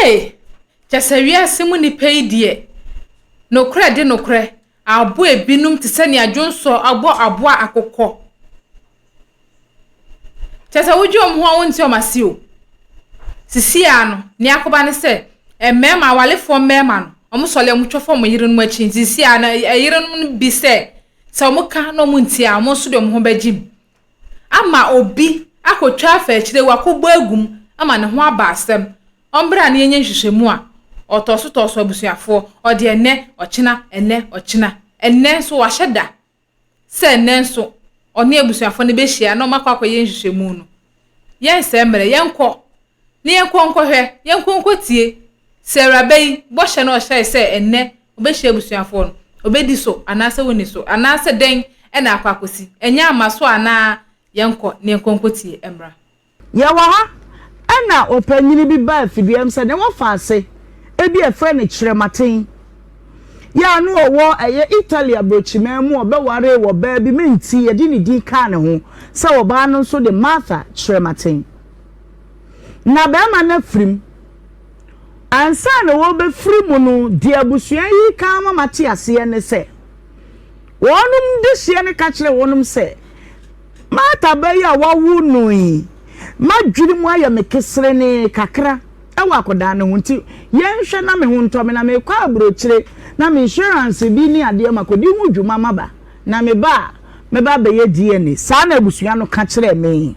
Ei! Kyɛ sɛ wiase mu nnipa yi deɛ, nokorɛ de nokorɛ, aboa ebinom te sɛ nea dwonsɔ abɔ aboa akokɔ. Kyerɛ sɛ wodwen wɔn ho a wonte wɔn ase o. Sisi ara no, nea akɔba ne sɛ, mmarima, awalefoɔ mmarima no, wɔsɔre a wɔtwa fa wɔn yerenom akyi. Nti sisi ara no, ɛyerenom no bi sɛ, sɛ wɔka na wɔntie a, wɔn nso de wɔn ho bɛgye mu. Ama obi akɔtwa afa akyire, wakɔbɔ agu mu ama ne ho aba asɛm. Ɔmmra na yɛnyɛ nhwehwɛmu a, ɔtɔɔso tɔɔso abusuafoɔ, ɔde ɛnnɛ, ɔkyena, ɛnnɛ, ɔkyena. Ɛnnɛ nso wahyɛ da sɛ ɛnnɛ nso ɔne abusuafoɔ no bɛhyia na wɔakɔ akɔyɛ nhwehwɛmu no. Yɛnsɛe mmerɛ, yɛnkɔ na yɛnkɔ nkɔhwɛ, yɛnkɔ nkɔtie sɛ awuraba yi bɔhyɛ no a ɔhyɛe sɛ ɛnnɛ ɔbɛhyia abusuafoɔ no, ɔbɛdi so anaasɛ ɔnni so, anaasɛ dɛn na akɔ akɔsi, ɛnyɛ ama so anaa yɛnkɔ na yɛnkɔ nkɔtie mmra. Yɛwɔ ha na ɔpanyin bi baa afiduam sɛ ne wɔfa ase bi a yɛfrɛ no Kyerɛmaten yɛ a na ɔwɔ ɛyɛ Italy aburokyiman mu ɔbɛwaree wɔ baa bi me nti yɛde ne din kaa ne ho sɛ ɔbaa no nso de Martha Kyerɛmaten. Na barima no afirim. Ansa na wɔrebɛfiri mu no deɛ abusua yi ka ama mate aseɛ ne sɛ wɔnom dehyeɛ no ka kyerɛ wɔnom sɛ Martha ba yi a wɔawo no yi, m'adwene mu ayɛ me keserenee kakra wɔ akwadaa no ho nti yɛnhwɛ na me ho ntɔ me na merekɔ aburokyire na me insurance bi ne adeɛ makɔdi ho dwuma maba na meba a mɛba abɛyɛ DNA. Saa na abusua no ka kyerɛɛ me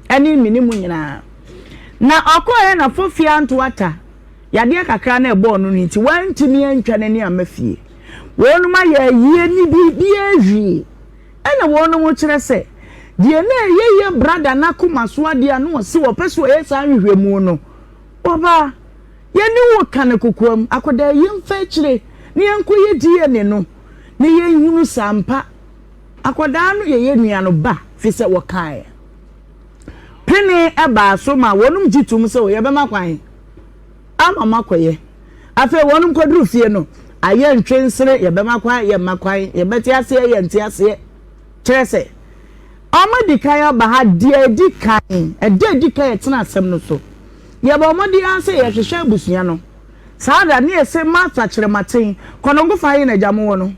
ɛne me ne mu nyinaa. Na ɔkɔeɛ na Fofia Antoata yadeɛ kakra na ɛbɔɔ no no nti wantumi antwa n'ani amma fie. Wɔnom ayɛ ayie ne biribiara awie. Ɛna wɔnom kyerɛ sɛ, deɛ na ɛyɛ yɛ brada no akoma so adeɛ a na ɔse ɔpɛ sɛ ɔyɛ saa nhwehwɛmu no, ɔbaa, yɛne wo ka no kokoam, akwadaa yi yɛmfa akyire na yɛnkɔyɛ DNA no na yɛnhunu sɛ ampa akwadaa no yɛ yɛn nua no ba, firi sɛ wɔkaeɛ. Pene baa so ma wɔnom gye tom sɛ yɛbɛma kwan ama moakɔyɛ. Afei wɔnom kɔduru fie no, ayɛ ntwensere, yɛbɛma kwan, yɛmma kwan, yɛbɛte aseɛ, yɛnte aseɛ. Kyerɛ sɛ, wɔadi kan aba ha deɛ ɛdi kan, ɛda ɛdi kan yɛtena asɛm no so. Yɛbɔ mmɔden ara sɛ yɛhwehwɛ abusua no. Saa da ne yɛse Martha Kyerematen, Kɔnɔngo fa he na agya mo wɔ no?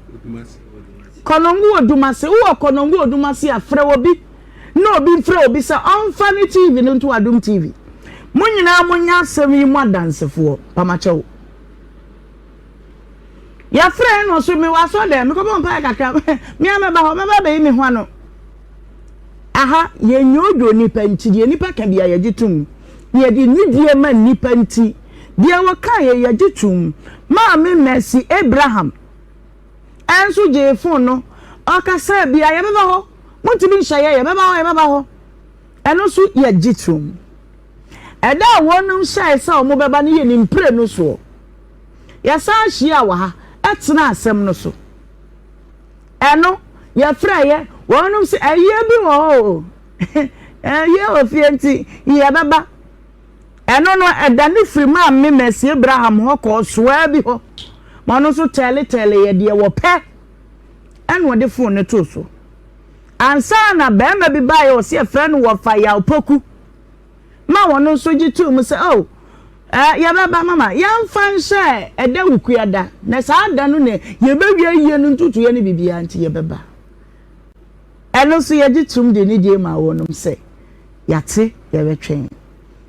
Kɔnɔngo Odumase. Wowɔ Kɔnɔngo Odumase a, frɛ obi na obi mfrɛ obi sɛ ɔmfa ne TV no nto Adom TV. Mo nyinaa monyɛ asɛm yi mu adansefoɔ. Pamakyɛw. Yɛfrɛɛ no ɔso mewɔ asɔre dɛm mekɔbɔ mpaeɛ kakra me a mɛba hɔ mɛba abɛyi me ho ano. Aha yɛnnwoodwoo nnipa nti deɛ nnipa ka biara yɛgye tom na yɛde nidie ma nnipa nti deɛ wɔkaeɛ yɛgye tom. Maame Mercy Abraham nso gyee fon no ɔkasaa bia yɛbɛba hɔ montumi nhyɛ yɛ yɛbɛba hɔ yɛbɛba hɔ ɛno nso yɛgye tom. Ɛda a wɔnom hyɛe sɛ wɔbɛba no yɛ ne mprenu soɔ. Yɛsan hyiaa wɔ ha tenaa asɛm no so. Ɛno, yɛfrɛeɛ, wɔnom se ayie bi wɔ hɔ o, ayie wɔ fie nti yɛbɛba. Ɛno no, ɛdane firi Maame Mercy Abraham hɔ kɔɔ soaa bi hɔ ma ɔno nso tɛɛletɛɛle yɛ deɛ wɔpɛ ɛna ɔde fon no too so. Ansa na barima bi baeɛ ɔse yɛfrɛ no Wɔfa Yaw Poku. ma wɔn nso gye too mu sɛ, Oh, eh, yɛbɛba, mama yɛmfa nhyɛ ɛda wukua da, na saa da no na yɛbɛwie ayie no ntutuiɛ ne biribiara nti yɛbɛba. Ɛno nso yɛgye tom de anidie maa wɔnom sɛ, Yɛate, yɛbɛtwɛn.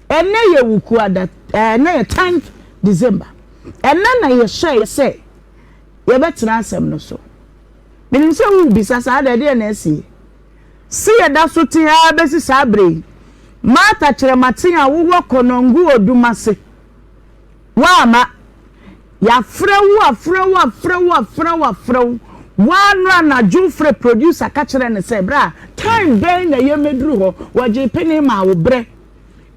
Ɛnnɛ yɛ wukua da, eh, ɛnnɛ yɛ 10th December. Ɛnnɛ na yɛhyɛe sɛ yɛbɛtena asɛm no so. Menim sɛ worebisa saa da, ɛdeɛn na asie? Se yɛda so te ha ara besi saa bere yi, Martha Kyerematen a wowɔ Konongo Odumase, woamma. Yɛafrɛ wo, afrɛ wo, afrɛ wo, afrɛ wo, afrɛ wo. Woano anadwo wofrɛ producer ka kyerɛ no sɛ, bra, time bɛn na yɛmmɛduru hɔ? Wɔgyee pene maa wo berɛ.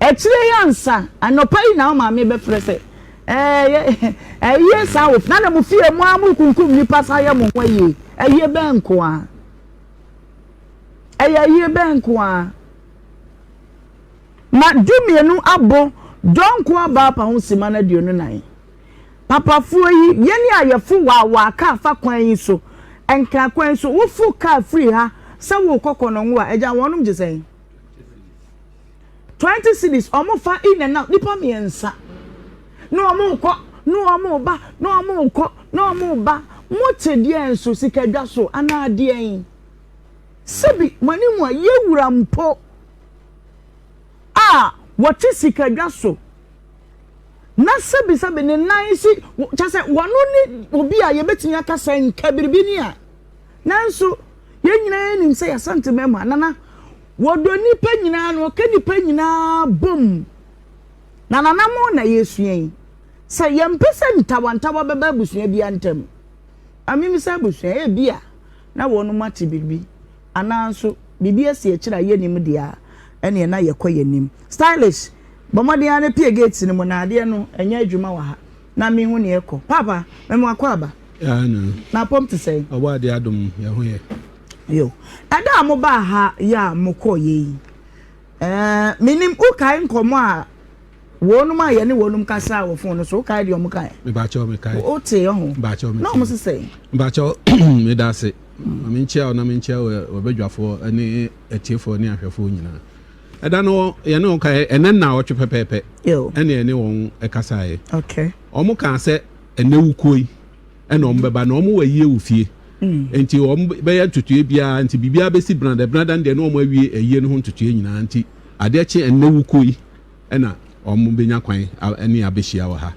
Akyire yi ansa, anɔpa yi na wo maame bɛfrɛ sɛ, ɛɛ, yɛ, ayie saa wɔ fie. Na na mo fie mo ara morekunkum nnipa san yɛ mo ho ayie. Ayie bɛn nko ara? Ɛyɛ ayie bɛn nko ara? Ma dumienu abɔ dɔnko aba apa ho simma no 24. Papafoɔ yi, yɛn a yɛfo waawaa kaa fa kwan yi so, Nkran kwan yi so, wofo kaa firi ha sɛ worekɔ Kɔnɔngo a, agya wɔnom gye sɛn? 20 cedis, wɔn fa in and out, nipa mmiɛnsa. Na wɔn rekɔ, na wɔn reba, na wɔn rekɔ, na wɔn reba. Mote deɛn so? Sikadwa so anaa deɛn? Sɛbi mo anim a yɛwura mpo a wɔte sikadwa so na sɛbisɛbi ne nan si kyɛ sɛ wɔno ne obi a yɛbɛtumi aka sɛ nka biribi ni a nanso yɛn nyinaa nim sɛ yɛasante mɛma nana wɔdɔ nnipa nyinaa na ɔka nnipa nyinaa bom na nana mo na yɛsua yi sɛ yɛmpɛ sɛ ntawantawa bɛba abusua biara ntam amem sɛ abusua ebi a na wɔnom ate biribi anaa nso biribi asi akyire a yɛnnim deɛ a, ɛneɛ na yɛkɔ yɛn anim. Stylish, bɔ mmɔden ara na pue gate no mu na adeɛ no ɛnyɛ adwuma wɔ ha na menhu neɛ ɛkɔ. Paapa, mema wakɔ aba. Yeah, na. Na apɔm te sɛn? Ɔbɔ adeɛ adom, yɛn ho yɛ. Yo, ɛda a mobaa ha yɛ a mokɔeɛ yi, ɛɛ, menim, wokae nkɔmmɔ a Wɔnom a yɛne wɔnom kasaa wɔ fon no so, wokae deɛ wɔn kaeɛ? Mebakyɛw mekae. Wotee ɔho? Mebakyɛw metee. Na wɔn se sɛn? Mebakyɛw meda ase. Ma menkyia wo na menkyia w'abadwafoɔ ne atiefoɔ ne ahwɛfoɔ nyinaa. Ɛda no yɛne wɔn kaeɛ ɛnɛ nnawɔtwe pɛpɛɛpɛ ɛne yɛne wɔn kasaeɛ. Okay. Wɔn kaa sɛ ɛnɛ wukuo yi ɛna wɔn bɛba na wɔn wɔ ayie wɔ fie. Mm. Nti wɔn bɛyɛ ntotoeɛ biara nti biribiara bɛsi brada brada no deɛ na wɔn awie ayie no ho ntotoeɛ nyinaa nti adeɛ kye ɛnɛ wukuo yi ɛna wɔn bɛnya kwan ne abɛhyia wɔ ha.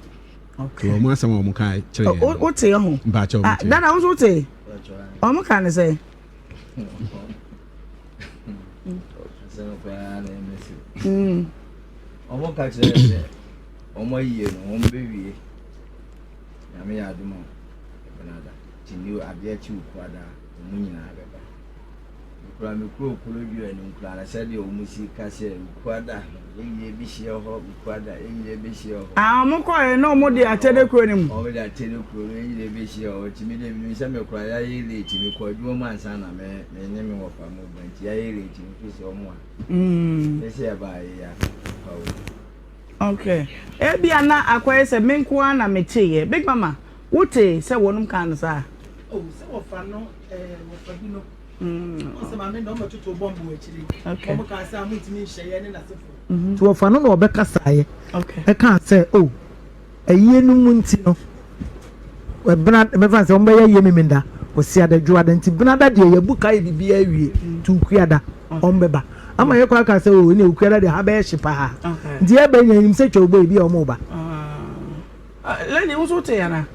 Okay. Wɔn asɛm a wɔn ka kyerɛ yɛn. O te ho. Mpakyɛ wɔn te. Dada wɔn nso te. Wɔn ka ne sɛ. Wɔn ka kyerɛ sɛ wɔn ayie no wɔn bɛwie nyame yɛ adom a ɛbɛnada kyini adeɛ kye okuada wɔn nyinaa bɛba. Mekura me kuro Kolodwo anim koraa na sɛdeɛ wɔn si ka sɛ Wukuada yɛn nyinaa bɛhyia hɔ Wukuada yɛn nyinaa bɛhyia hɔ. Ah, wɔn kɔɛ na wɔn de akyɛde kuro no mu. Wɔn de akyɛde kuro no yɛn nyinaa bɛhyia hɔ nti me deɛ menim sɛ me koraa yɛayɛ late mekɔ adwuma mu ansa na me me ne me wɔfa mu ba nti yɛayɛ late mfiri sɛ wɔn a. Mm. Ɛsɛ yɛbaa yɛ ya pa o. Okay. Ebia na akɔyɛ sɛ me nko ara na meteeɛ. Big Mama, wotee sɛ wɔnom kaa no saa? Oh, sɛ wɔfa no, eh, wɔfa bi no. Ɔsɛ maame na ɔmɛtoto bɔmbo wɔ akyire. Wɔn kaa sɛ amontumi nhyɛ yɛ ne n'asefo. Mhm. Nti wɔfa no na ɔbɛkasaeɛ. Ɛkaa sɛ o oh, ayie no mu nti no ɛbena mɛfa sɛ wɔbɛyɛ yie memenda ɔsiada dwoada nti benada deɛ yɛbu ka yɛ biribiara awie nti okuada wɔn bɛba ama yɛ kɔ aka sɛ o oh, ɛne okuada deɛ ha bɛyɛ hye paa nti yɛbɛ nyɛ nim sɛ twɛ wobɔ ebi a wɔn ba. Ah. Lady, wo nso wote ana?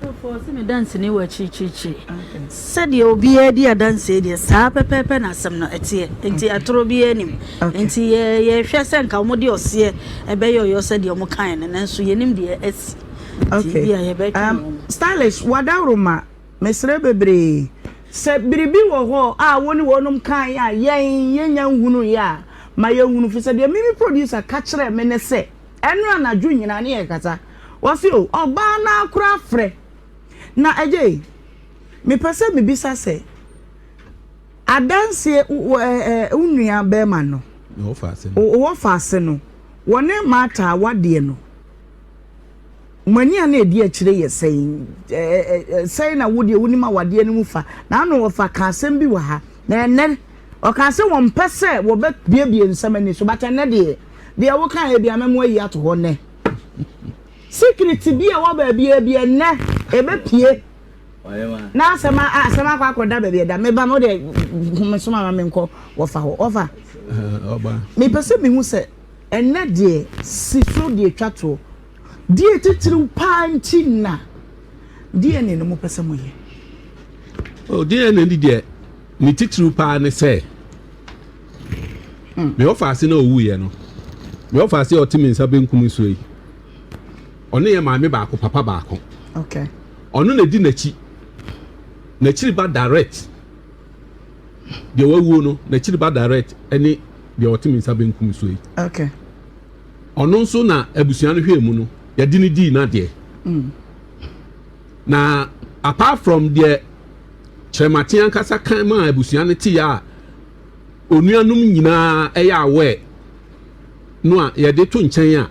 Ɔtumfoɔ, ɔse me danseni wɔ akyirikyirikyiri. Sɛdeɛ obiara di adanseɛ deɛ, saa pɛpɛɛpɛ na asɛm no ɛteɛ. Enti atorɔ biara nnim. Enti yɛ, yɛhwɛ sɛ nka wɔde ɔseɛ ɛbɛyɛ ɔyɔ sɛdeɛ wɔkaeɛ no, nanso yɛnnim deɛ asi. Nti Okay. ebia yɛbɛtwɛn Um, wɔn. Stylish, w'adaworoma, mesrɛ bebree. Sɛ biribi wɔ hɔ a wo ne wɔnom kaeɛ a yɛn yɛnnya nhunuiɛ a, ma yɛnhunu. Firi sɛ deɛ me me producer ka kyerɛɛ me ne sɛ, Ɛno anadwo nyinaa ne yɛkasa. Wɔse o, ɔbaa no ara koraa frɛ. Na agyei, mepɛ sɛ mebisa sɛ, adanseɛ wo nua bɛrima no, wo wɔfaase no, wɔne Martha awadeɛ no, mo ani a na ɛdi akyire yɛ sɛn? Sɛn na wo deɛ wonim awadeɛ no mu fa? Na ano wɔfa ka asɛm bi wɔ ha, na ɛnnɛ ɔkaa sɛ wɔmpɛ sɛ wɔbɛbuebue nsɛm ani so, but ɛnnɛ deɛ, Deɛ wo kaeɛ bia mɛmo ayi ato hɔ nnɛ. Secret bi a ɛwɔ baabiara bi ɛnnɛ ɛbɛpie. Na asɛm asɛm akɔ akɔda baabi ɛda. Meba mo deɛ home so ma menkɔ wɔfa hɔ. Wɔfa. Mepɛ sɛ mehu sɛ ɛnnɛ deɛ si so deɛ twa toɔ. Deɛ titiriw paa nti na DNA no mopɛ sɛ moyɛ. Oh, DNA no deɛ ne titiriw paa ne sɛ Me ɔfaase na ɔwuiɛ no, me ɔfaase a ɔte me nsa benkum so yi, ɔne yɛ maame baako, papa baako. Okay. Ɔno na di n'akyi. N'akyiri ba direct. Deɛ wawuo no, n'akyiri ba direct ɛne deɛ ɔte me nsa benkum so yi. Okay. Ɔno nso na abusua no hwɛɛ mu no, yɛde no dii n'adeɛ. Mm. Na apart from deɛ Kyerɛmaten ankasa kan maa abusua no teeɛ a onuanom nyinaa yɛ aware no a yɛde to nkyɛn a,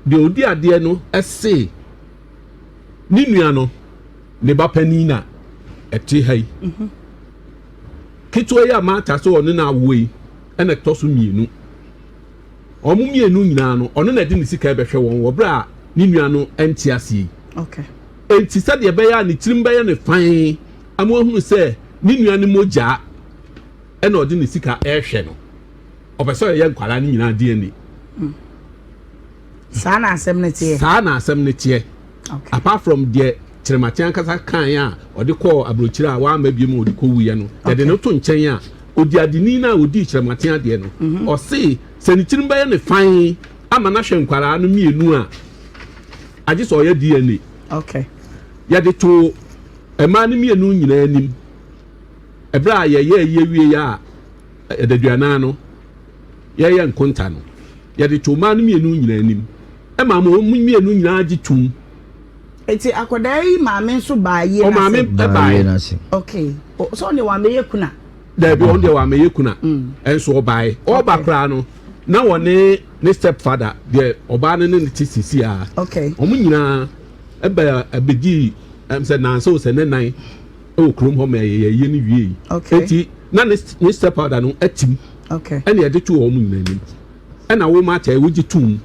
deɛ ɔdi adeɛ no se ne nua no ne ba panin na ɛte ha yi. Mhm. Ketewa yi a Martha sɛ ɔne no awoɔ yi ɛna ɛtɔ so mmienu. Wɔn mmienu nyinaa no, ɔno na ɛde ne sika rebɛhwɛ wɔn wɔ berɛ a ne nua no nte aseɛ yi. Enti sɛdeɛ ɛbɛyɛ a ne tirim bɛyɛ no fann ama wahunu sɛ ne nua no mogya na ɔde ne sika rehwɛ no, ɔpɛ sɛ ɔyɛ nkwadaa no nyinaa DNA. Hmm. Saa na asɛm no teɛ. Saa na asɛm no teɛ. Apart from deɛ Kyerematen ankasa kaeɛ a ɔde kɔɔ aburokyire a wamma biom a ɔde kɔwuiɛ no, yɛde no to nkyɛn a, odiadeni no a ɔdii Kyerematen adeɛ no, mhm. ɔse sɛ ne tirim bɛyɛ ne fann ama no ahwɛ nkwadaa no mmienu a, agye sɛ ɔyɛ DNA. Okay. Yɛde too mmaa no mmienu nyinaa anim. Ɛberɛ a yɛyɛ yie wie a adaduanan no, yɛyɛ nkonta no, yɛde too mmaa no mmienu nyinaa anim. Ɛma wɔn mmienu nyinaa gye tom. Eti akwadaa yi maame nso baa yie n'ase. Ɔmaame bae. Okay. So ɔne wamɛyɛ kuna? Daabi, ɔno deɛ wamɛyɛ kuna. Ɛnso mm. ɔbae. Ɔba koraa no, na wɔne ne step father deɛ ɔbaa no ne ne te sisi a. Okay. Wɔn nyinaa ɛbɛ ɛbɛdii ɛm sɛ nansa o sɛ ne nan ɛwɔ kurom hɔ ma ɛyɛ yie no wie. Okay. Eti na ne ne step father no atim. Okay. Ɛna ɛde to wɔn nyinaa anim. Ɛna wo ma kyɛ wogye tum.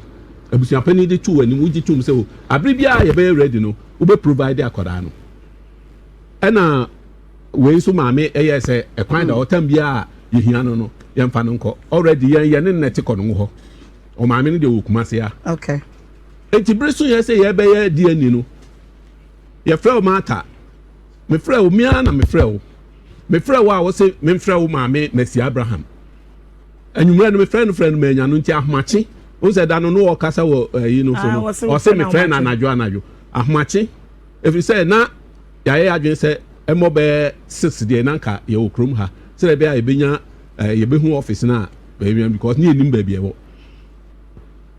Abusuapanin de to w'anim wogye tom sɛ o abere biara yɛbɛyɛ ready no wobɛ provide akwadaa no ɛna wei nso maame ɛyɛ sɛ ɛkwan da ɔtam biara yɛhia no no yɛmfa no nkɔ already yɛn yɛne no te kɔ no hɔ ɔmaame no deɛ wɔ Kumase a okay eti bere so yɛ sɛ yɛbɛyɛ DNA no yɛfrɛ wo Martha mefrɛ wo mea na mefrɛ wo mefrɛ wo a wɔsɛ memfrɛ wo maame Mercy Abraham Anwummerɛ no mefrɛ no frɛ no mannya no nti ahomakye wohu sɛ da no no ɔkasa wɔ ayi no so no ah, ɔse mefrɛ no anadwo anadwo ahomakye ɛfiri sɛ na yɛayɛ adwene sɛ ɛmmɔ bɛyɛ six deɛ na nka yɛwɔ kurom ha sɛdeɛ ɛbɛyɛ a yɛbɛnya yɛbɛhu office no a baabi because ne yɛnim baabi ɛwɔ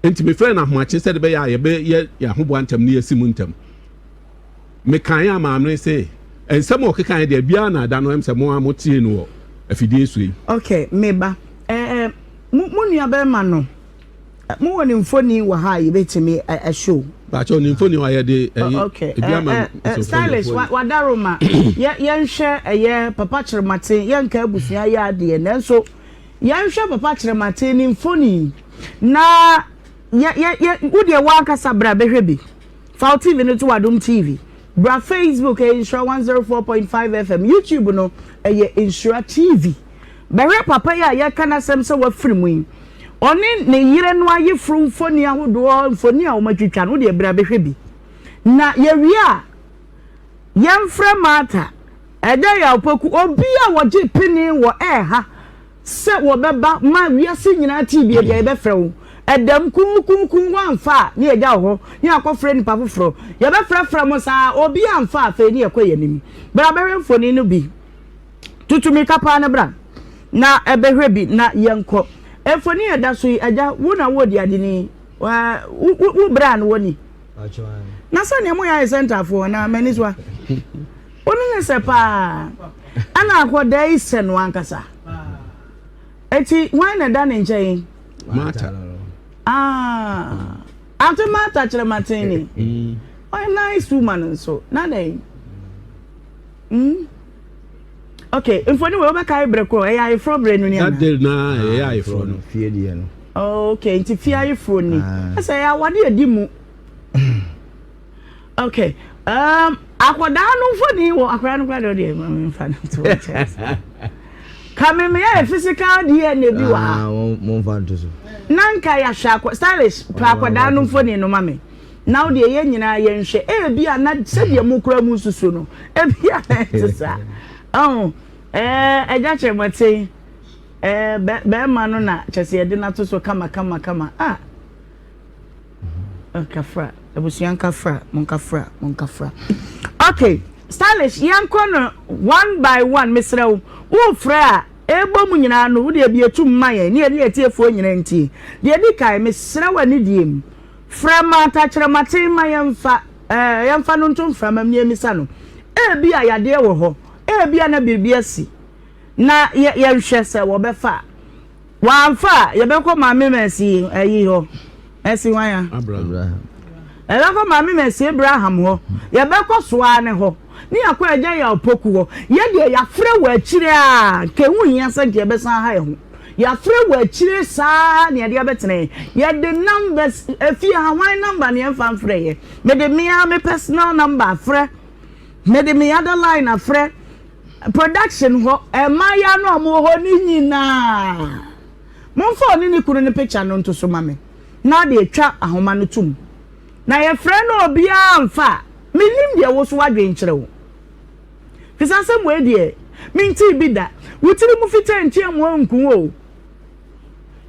nti mefrɛ no ahomakye sɛdeɛ ɛbɛyɛ a yɛbɛyɛ yɛahoboa ntɛm ne yɛasi mu ntɛm Mekae a maame se nsɛm a ɔkekae deɛ biara na ada no ɛm sɛ mo a motie no wɔ afidie so yi. Ok me ba eh mo mo nua bɛrima no mo wɔ ne mfoni wɔ ha a yɛbɛtumi ɛ show. Baakyɛw ne mfoni wa yɛde ɛyi Ok ebi ama eh eh stylish wa wadaroma yɛ yɛnhwɛ ɛyɛ papa kyerematen yɛnka abusua yɛ adeɛ nanso yɛnhwɛ papa kyerematen ne mfoni na yɛ yɛ yɛ wo deɛ wankasa bra bɛhwɛ bi. Fa wo TV no to Adom TV. Bra Facebook, ɛyɛ Nhyira 104.5 FM. YouTube no, ɛyɛ Nhyira TV. Bɛhwɛ papa yi a yɛka n'asɛm sɛ wafiri mu yi. Ɔne ne yere no ayeforo mfoni ahodoɔ, mfoni a wɔatwitwa no, wodeɛ bra bɛhwɛ bi. Na yɛwie a, yɛmfrɛ Martha, Ɛda Yaw Poku, obi a wɔgye pene wɔ ɛha. Sɛ wɔbɛba ma wiase nyinaa tee bie deɛ yɛbɛfrɛ wo ɛdam kuukuukuu woamfa a ne yɛgya wo hɔ ne yɛakɔfrɛ nipa foforɔ yɛbɛfrɛfrɛ mo saa obi amfa a afei ne yɛkɔ yɛn anim bra bɛhwɛ mfoni no bi tutu mirika paa no bra na ɛbɛhwɛ bi na yɛnkɔ mfoni a ɛda so yi agya wo na wo odiadeni wo wo bra no wɔ ni na sɛdeɛ moyɛ ayɛ sɛ ntaafoɔ na m'ani so a Wo ne no sɛ paa. Ɛna akɔdaa yi sɛ no ankasa. Eti hwan na ɛda ne nkyɛn? Martha. Ah, Ante Martha kyerɛ maten ni. Mm. Ɔyɛ nice woman nso. Na dɛn? Mm. Okay, mfoni wei wobɛkae berɛ korɔ ɛyɛ ayeforɔ berɛ no ni ana? That day na ɛyɛ ayeforɔ no. Fie deɛ no. Okay, nti fie ayeforɔ ni. Ah. Ɛsɛ ɛyɛ awade adi mu. Okay. Um, akwadaa no mfoni wɔ akwadaa no koraa deɛ ɔdeɛ mfa no nto nkyɛn. Ka me meyɛ physical DNA bi wɔ ha. Ah, momfa nto so. Na nka yɛahwɛ akɔ stylish pɛ akwadaa no mfoni no ma me. Na wo deɛ yɛn nyinaa yɛnhwɛ ebi a na sɛdeɛ mo kura mu nsusu no ebi a na ɛte saa. Ɔho ɛɛ ɛgya kyerɛ mɔten ɛɛ bɛrima no na kyɛ sɛ yɛde no ato so kama kama kama ah. Nkafra, abusua nkafra, monkafra, monkafra. Okay, stylish, yɛnkɔ no one by one, mesrɛ wo, wofrɛ a, ɛbɔ mu nyinaa no, wode abi atum ma yɛn, ne yɛne yɛtiefoɔ nyinaa ntie. Deɛ ɛdi kan, mesrɛ wo anidie mu, frɛ ma atakyerɛmaten ma yɛmfa, ɛɛ, yɛmfa no nto mframa mu ne yɛmmisa no. Ebi a yadeɛ wɔ hɔ, ebi a na biribi asi, na yɛ, yɛnhwɛ sɛ wɔbɛfa a. Wamfa a, yɛbɛkɔ Maame Mercy ayi hɔ. Mercy hwan a? Abraham. Yɛbɛkɔ Maame Mercy Abraham hɔ. Yɛbɛkɔ Soa ne hɔ. Ne yɛakɔ Agya Yaw Poku hɔ. Yɛ deɛ yɛafrɛ wɔ akyire a, nka ɛho hia sɛ nka yɛbɛsan ha yɛn ho. Yɛafrɛ wɔ akyire saa na yɛde abɛtena yi. Yɛde numbers, efie ha hwan number na yɛmfa mfrɛ yɛ? Mede me ara me personal number afrɛ. Mede me other line afrɛ. Production hɔ, mmaayewa no a wɔwɔ hɔ no nyinaa, momfa ɔne ne kunu no picture no nto so ma me na de atwa ahoma no tom. Na yɛfrɛ no obiara amfa a, mennim deɛ wo so w'adwene kyerɛ wo. Firi sɛ asɛm wei deɛ, mentee bi da. Wo tiri mu fitaa nti amoa nku wo o.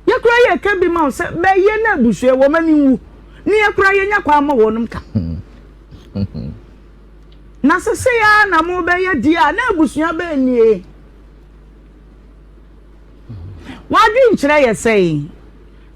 Yɛ koraa yɛka bi ma wo sɛ bɛyɛ na abusua wɔn ani nwu. Ne yɛ koraa yɛnya kwan ma wɔnom ka. Na sesei ara na mobɛyɛ deɛ a na abusua bɛn nie? W'adwenkyerɛ yɛ sɛn?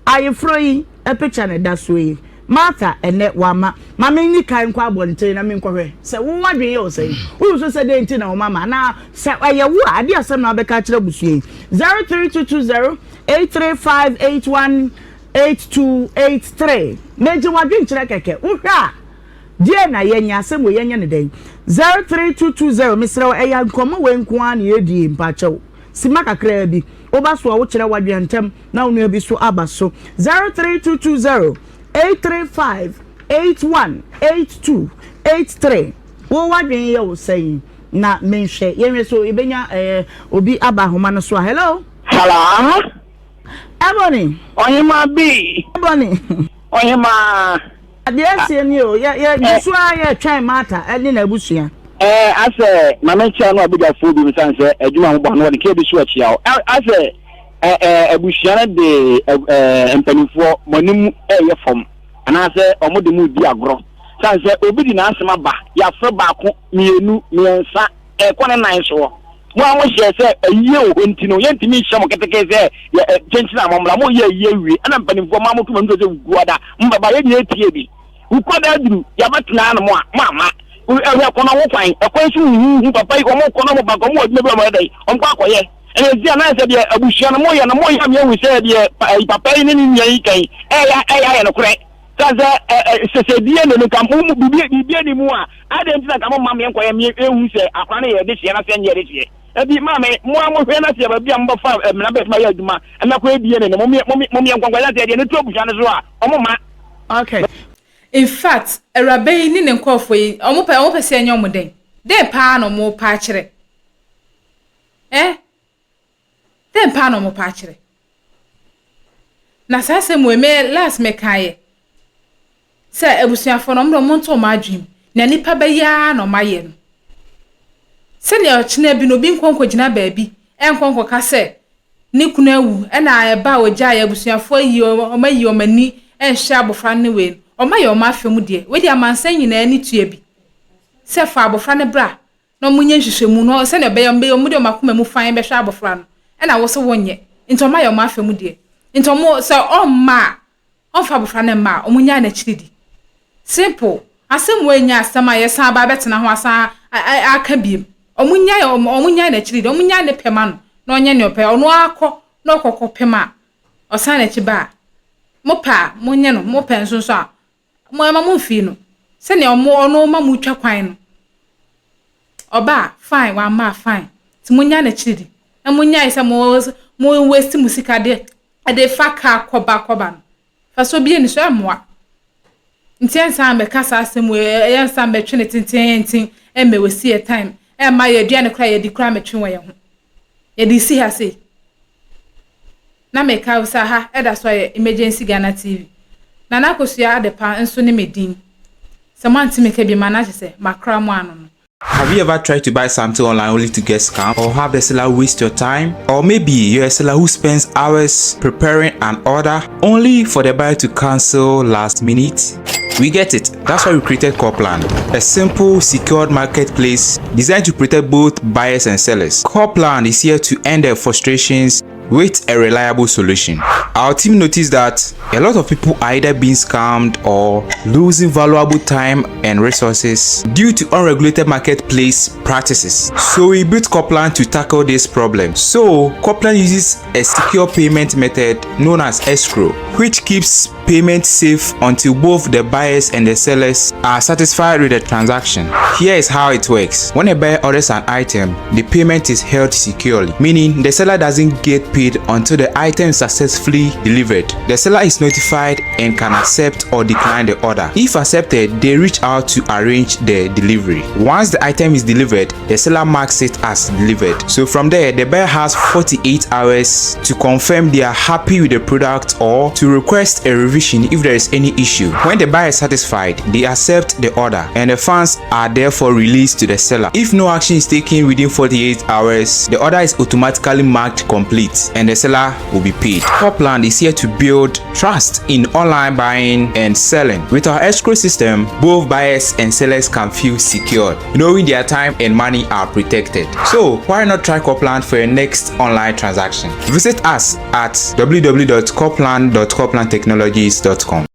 Ayeforɔ yi picture na ɛda soɔ yi. Martha ɛnɛ wama. Ma menni kan nkɔ abɔnten na menkɔhwɛ sɛ wo w'adwene yɛ wo sɛn. Wohu so sɛ dɛn nti na wɔama anaa sɛ ɛyɛ wo a adeɛ asɛm na wobɛka akyerɛ abusua yi. 03220 835 81 8283 Megye w'adwenkyerɛ kɛkɛ. Wohwɛ a Deɛn na yɛnyɛ? Asɛm wei yɛnyɛ no dɛn? 03220 Mesrɛ wo ɛyɛ nkɔmmɔ wei nko ara na yɛredie mpakyɛw sima kakraa bi woba so a wokyerɛ w'adwene ntɛm na wo nua bi so aba so 03220 835 8182 83 Wo w'adwene yɛ wo sɛn na menhwɛ yɛnhwɛ so yɛbɛnya eh, obi aba ahoma no so a hello. Hello. Ebony. Ɔhema bi. Ebony. Ɔhema. Deɛ asie nie o, yɛ yɛ gu so ara yɛretwɛn Martha ne n'abusua. Ɛɛ asɛ maame nkyia no abadwafoɔ bi mesan sɛ adwuma ho bɔ ano wɔde kɛ bi so akyia o asɛ ɛɛ abusua no de ɛɛ mpanimfoɔ mo anim ɛyɛ fam anaasɛ wɔn de mo di agorɔ san sɛ obi di n'asɛm aba yɛafrɛ baako mmienu mmiɛnsa ɛkɔ ne nan soɔ Mo a mohyɛɛ sɛ ayie wɔ hɔ nti no, yɛntumi nhyɛ mo keteke sɛ yɛ ɛ, kyenkyen a mommra. Moyɛ ayie awie, ɛna mpanimfoɔ maa moto mo ani sɛ Wukuada, mobɛba. Yɛn nyinaa tiee bi. Wukuada aduru, yɛabɛtena hanom a, moamma. Ɛhwɛ, kɔ na wo kwan. Ɛkwan so huhuuhu, papa yi, wɔkɔ na wɔba, nka wɔwɔ adwuma bi a wɔyɛ dɛn? Wɔkɔ akɔyɛ. Ɛna ɛsi a, na ayɛ sɛ deɛ abusua no, moyɛ no, moyɛ ama yɛahu sɛ deɛ pa, ɛyi, papa yi ne ne nua yi kan, ɛyɛ, ɛyɛ ayɛ nokorɛ. Sane sɛ, ɛ, ɛ, sɛ, sɛ DNA no, nka mo mu, biribi, biribi nni mu a, Adɛn nti na nka momma me nkɔyɛ me nhu sɛ akora no yɛ dehyeɛ na sɛ nyɛ dehyeɛ? Enti maame, mo ara mohwɛ na sɛ baabi a mobɛfa mmara bɛtumi ayɛ adwuma na kɔyɛ DNA no, momeɛ momeɛ nkɔnkɔyɛ na sɛ deɛ no to abusua no so a, wɔn mma. Okay. In fact, awuraba yi ne ne nkurɔfoɔ yi, wɔn pɛ wɔn pɛ sɛ yɛnyɛ wɔn dɛn? Dɛn paa na wɔn repɛ akyerɛ? Eh? Dɛn paa na wɔpɛ akyerɛ? Na saa asɛm wei me last mekaeɛ sɛ abusuafoɔ no wɔn deɛ wɔnto wɔn adwene mu na nipa bɛyɛ ara na wɔayɛ no. Sɛnea ɔkyena bi no obi nkɔ nkɔgyina baabi nkɔ nkɔka sɛ ne kunu awu ɛna ɛba a ɔgyaeɛ abusuafoɔ ayi wɔn ayi wɔn ani nhwɛ abɔfra no ne wei no wɔayɛ wɔn afa mu deɛ wei deɛ amansan nyinaa ani tua bi sɛ fa abɔfra no bra na wɔnyɛ nhwehwɛmu no sɛnea ɛbɛyɛ wɔn bɛyɛ wɔn de wɔn akoma mu fann bɛhwɛ abɔfra no ɛna wo so wonyɛ nti wɔn ayɛ wɔn afa mu deɛ nti wɔn sɛ ɔmma a ɔmfa abɔfra no mma a wɔn nyaa n'akyiri di simple asɛm wei nyɛ asɛm a yɛsan aba abɛtena ho asan aka biem wɔn nyaa wɔn nyaa n'akyiri di wɔn nyaa ne pɛ ma no na ɔnyɛ nea ɔpɛ ɔno akɔ na ɔkɔkɔ pem a ɔsan n'akyi ba a mo pɛ a monyɛ no mo pɛ nso nso a Mo ɛma mo nfii no sɛnea ɔmo ɔno ma mo twa kwan no ɔba a fine wamma a fine nti mo nyaa n'akyiri di na mo nyae sɛ mo mo waste mo sika de de fa car kɔba kɔba no fasoɔ bi ani so ɛmmoa nti ɛnsan mmɛka saa asɛm wei ɛyɛ nsan mmɛtwe ne tententen ɛmmɛ wasi yɛ time ɛmma yɛ aduane koraa yɛdi koraa mmɛtwe wɔ yɛn ho yɛde si ha sei. Na meka wo sɛ ha ɛda so ayɛ Emergency Ghana TV. Nana Akosua Adepa nso ne me din. Sɛ moante me ka biom a na kyerɛ sɛ makra mo ano no. Have you ever tried to buy something online only to get scammed or have the seller waste your time? Or maybe you're a seller who spends hours preparing an order only for the buyer to cancel last minute? We get it. That's why we created Corplan, a simple, secured marketplace designed to protect both buyers and sellers. Corplan is here to end their frustrations with a reliable solution. Our team noticed that a lot of people are either being scammed or losing valuable time and resources due to unregulated marketplace practices. So we built Corplan to tackle this problem. So Corplan uses a secure payment method known as escrow, which keeps payment safe until both the buyers and the sellers are satisfied with the transaction. Here is how it works. When a buyer orders an item, the payment is held securely, meaning the seller doesn't get paid until the item is successfully delivered. The seller is notified and can accept or decline the order. If accepted, they reach out to arrange the delivery. Once the item is delivered, the seller marks it as delivered. So from there, the buyer has 48 hours to confirm they are happy with the product or to request a revision if there is any issue. When the buyer is satisfied, they accept the order and the funds are therefore released to the seller. If no action is taken within 48 hours, the order is automatically marked complete and the seller will be paid. Copland is here to build trust in online buying and selling. With our escrow system, both buyers and sellers can feel secured, knowing their time and money are protected. So why not try Copland for your next online transaction? Visit us at www.copland.coplandtechnologies.com.